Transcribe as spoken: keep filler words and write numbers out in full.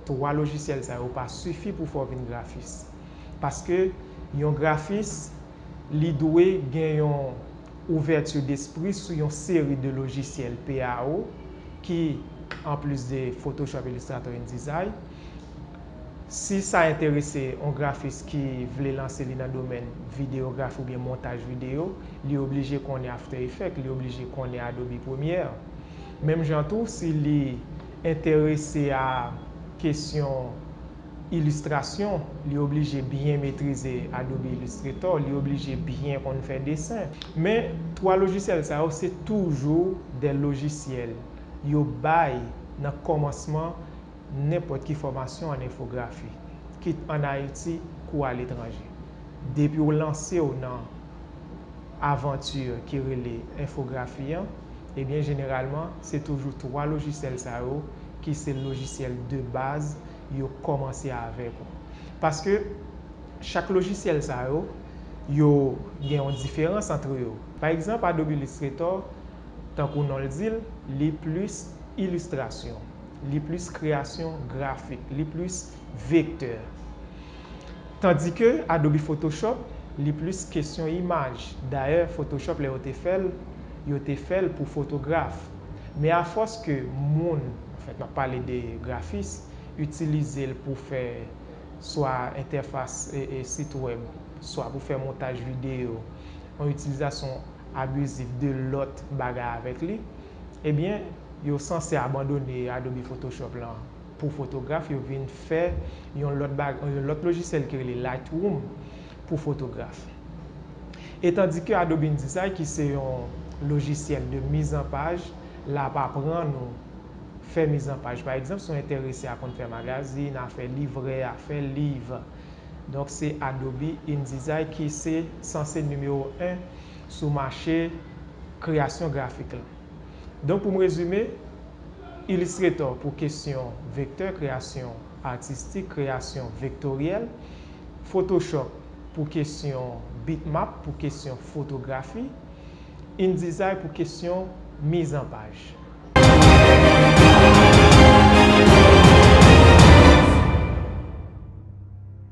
Twa lojisyèl sa yo pa sifi pou fè w vin grafis. Paske yon grafis, li dwe gen yon ouvèti despri sou yon seri de lojisyèl P A O ki, anplis de Photoshop, Illustrator, InDesign, si sa enterese yon grafis ki vle lanse li nan domèn videyografi oubyen montaj videyo, li oblije konnen After Effects, li oblije konnen Adobe Premiere. Menm jan tou, si li enterese a kesyon ilistrasyon, li oblije byen metrize Adobe Illustrator, li oblije byen konn fè desen. Men, twa lojisyèl sa yo, se toujou de lojisyèl yo bay nan kòmansman nenpòt ki fòmasyon an enfografi, kit ann Ayiti kou aletranje. Depi w lanse w nan avanti ki rele enfografi an, ebyen, jeneralman, se toujou twa lojisyèl sa yo ki se lojisyèl de baz yo kòmanse avèk ou. Paske chak lojisyèl sa yo, yo gen yon diferans ant yo. Pa egzanp, Adobe Illustrator, tankou non l di l, li plis ilistrasyon, li plis kreyasyon grafik, li plis vektè. Tandike Adobe Photoshop, li plis kesyon imaj. Dayè, Photoshop, lè yo te fè l, yo te fè l pou fotograf. Men afòs ke moun, anfèt, m ap pale de grafis, itilize l pou fè swa entèfas e, e sit wèb, swa pou fè montaj videyo, yon itilizasyon abizif de lòt bagay avèk li, ebyen, yo sanse abandone Adobe Photoshop lan pou fotograf, yo vin fè yon lòt bag-, yon lòt lojisyèl ki rele Lightroom pou fotograf. E tandike Adobe InDesign, ki se yon lojisyèl de mizanpaj, l ap aprann ou fè mizanpaj. Pa egzanp, si w enterese a konn fè magazin, a fè livrè, a fè liv, donk, se Adobe InDesign ki se sanse nimewo en sou mache kreyasyon grafik la. Donk, pou m rezime, Illustrator pou kesyon vektè, kreyasyon atistik, kreyasyon vektoryèl, Photoshop pou kesyon bitmap, pou kesyon fotografi, InDesign pou kesyon mizanpaj.